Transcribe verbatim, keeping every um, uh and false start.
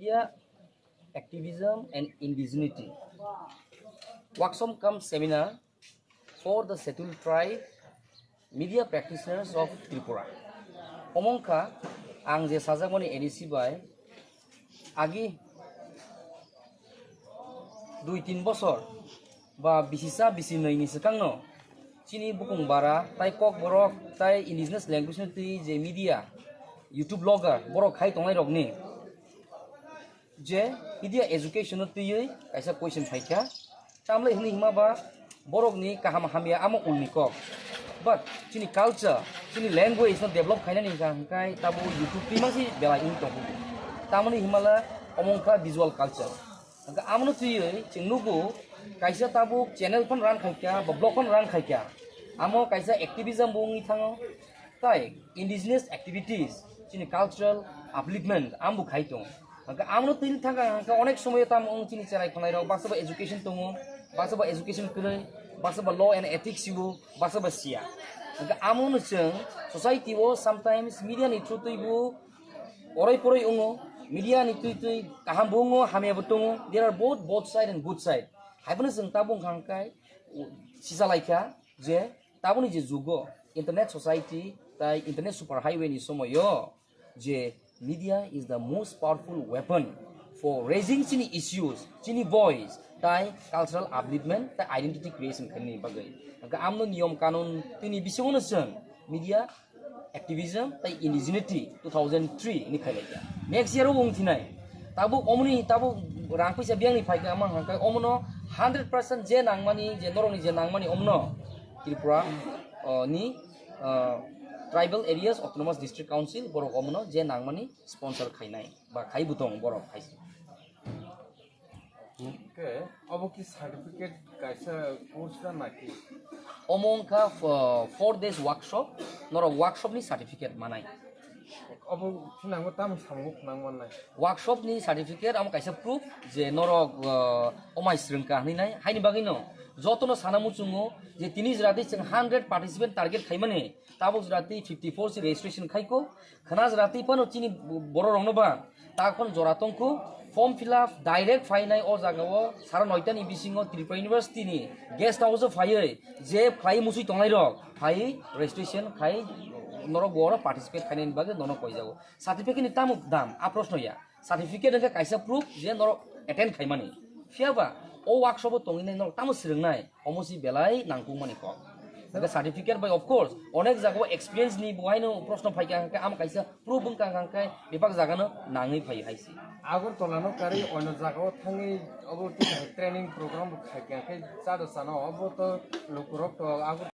Media activism and indigeneity. Workshop cum seminar for the Scheduled Tribe media practitioners of Tripura. Omongkha ang je sajakmani A D C bai agi dui tin bosor ba bisisa bisi nwi ni swkangno chini bukung bara tai kokborok tai indigenous language no twi je media, YouTube blogger borok khai tongnai rokni je media education no twiwi kaisa question phaikha. Tamle hwnwi hima ba borokni kaham hamya amo ulni kok. But chini culture, chini language no develop khainani hwnkha hwnkhe tabuk YouTube twi masi belai wng tongo. Tamoni himala omo wngkha visual culture. Hwnkhe amono twiwi chwng nugo kaisa tabuk channel phano run khaikha ba blog phano run khaikha. Amo kaisa activism bo wngwi thango. Tai indigenous activities, chini cultural upliftment, ang bo khai tong. Hwnkhe amono tini thangka hwnkhe onek somoyo tamo wng chini cherai khonai rok, baksa ba education tongo, baksa ba education kwrwi, baksa ba law and ethics sibo, baksa ba siya. Hwnkhe amono chwng society o sometimes media ni through twi bo oroi poroi wngo, media ni twi twi kaham bo wngo, hamya bo tongo. There are both, both side and good side. Haiphano chwng tabuk hwnkha hwnkhe sisa laikha je tabukni je jugo internet society tai internet super highway ni somoyo je media is the most powerful weapon for raising chini issues, chini voice, tai cultural upliftment, tai identity creation khainani bagwi. Hwnkhe amno niyom kanun tini bisingono chwng media activism tai indigeneity two thousand three ni khailai kha. Next year o wng thinai. Tabuk omoni tabuk rang puisa biyang ni phaikha ama hwnkhe omono hundred percent je nangmani je norokni je nangmani omono Tripura, uh, ni, uh, tribal areas autonomous district council borok omono je nangmani sponsor khainai ba khai butong borok khai. Hwnkhe obo ki certificate kaisa course na naki? Omo wngkha, uh, four days workshop, norok workshop ni certificate manai. Obo phinangbo tamo samungo phnang mannai? Workshop ni certificate amo kaisa proof je norok, uh, omai swrwngkha hwnwi nai. Haini bagwi no jotono sana muchungo je tini jora twi chwng hundred participant target khaimani, tabuk jora twi fifty four se registration khaiko. Khna jora twi phano chini borok rokno ba takhon jora tongkho, form fill up direct phainai o jaga o sara noita ni bisingo Tripura University ni guest house o phaiwi je khlai musui tongnai rok phai registration khai norok bo oro participate khainani bagwi nono koijago. Certificate ni tamo dam a proshno ya. Certificate hwnkhe kaisa proof je norok attend khaimani. Phiya ba o workshop o tongwi nai norok tamo swrwngnai, omo si belai nangkukmani kok. Hwnkhe certificate bai of course onek jaga o experience ni bo haino proshno phaikha hwnkhe am kaisa proof wngkha hwnkhe bebak jaga no nangwi phai hai si. Agartala no karwi oino jaga o thangwi obo training program bo khaikha hwnkhe chado chano obo to lukurok to Agartala